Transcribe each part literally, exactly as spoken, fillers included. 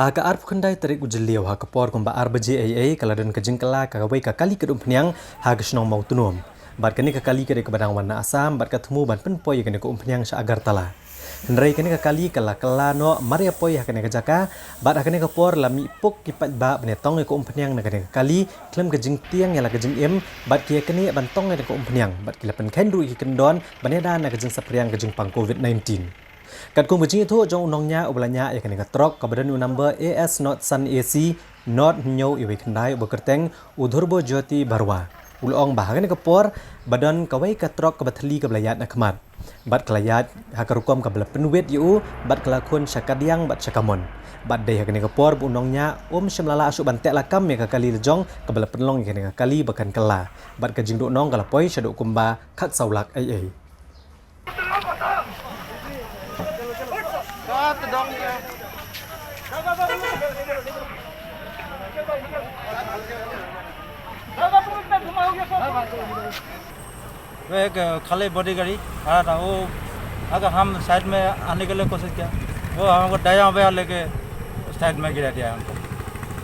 Ha ka arphew khyndai tarik u Jylliew, ha ka por kumba ar baje eiei, ka la don ka jingkylla kawei ka kali kat umphniang ha ka shnong Mawtnum. Bad kane ka kali ka dei kaba dang wan na Assam, bad ka thmu ban pynpoi ïa kane ka umphniang sha Agartala. Hynrei kane ka kali ka la kylla noh mar ïa poi ha kane ka jaka, bad ha kane ka por la mih puk ki paidbah ban ïa tong ïa ka umphniang na kane ka kali, khlem ka jingtieng ïa la ka jingim, bad ki ïa kane ban tong ïa ka umphniang, bad ki la pynkheiñ ruh ïa ki kyndon ban ïada na ka jingsaphriang ka jingpang covid nineteen. Katkum ka jingïathuh jong u nongñiah uba la ñiah ïa kane ka trok kaba don u number A S not san A C not hynñiew iwei khyndai uba kyrteng u Dhurbo Jyoti Barua, u la ong ba ha kane ka por ba don kawei ka trok kaba thylli kaba la ïaid na khmat, bad ka la ïaid ha ka rukom kaba la pynwit ïa u, bad ka la khun sha kadiang bad sha kamon. Bad dei ha kane ka por ba u nongñiah um shym la lah shuh ban teh lakam ïa ka kali la jong kaba la pynlong ïa kane ka kali ba kan kylla, bad ka jingduhnong ka la poi shaduh kumba khatsaw lak eiei. वो एक खाली बॉडी गाड़ी आ रहा था, वो अगर हम साइड में आने के लिए कोशिश किया, वो हमको दायां बायां लेके साइड में गिरा दिया हमको।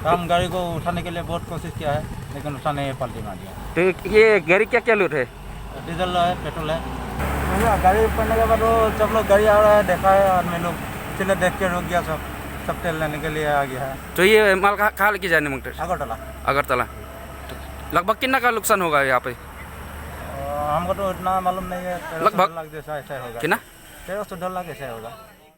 तो हम गाड़ी को उठाने के लिए बहुत कोशिश किया है, लेकिन उठा नहीं है, पलटी मार दिया। तो ये गाड़ी क्या क्या लोड है? डीजल है, पेट्रोल है। भैया, गाड़ी ऊपर पड़ने के बाद वो सब लोग गाड़ी आ रहा है, देखा है आदमी लोग, इसलिए देख के रुक गया सब, सब तेल लेने के लिए आ गया है। तो ये माल कहाँ, कहाँ लेके जाने मांगते हैं? अगरतला। अगरतला। तो लगभग कितना का नुकसान होगा यहाँ पे? अ, हमको तो इतना मालूम नहीं है, तेरह लगभग? चौदह लाख जैसा ऐसा होगा। कितना? तेरह चौदह लाख ऐसा होगा।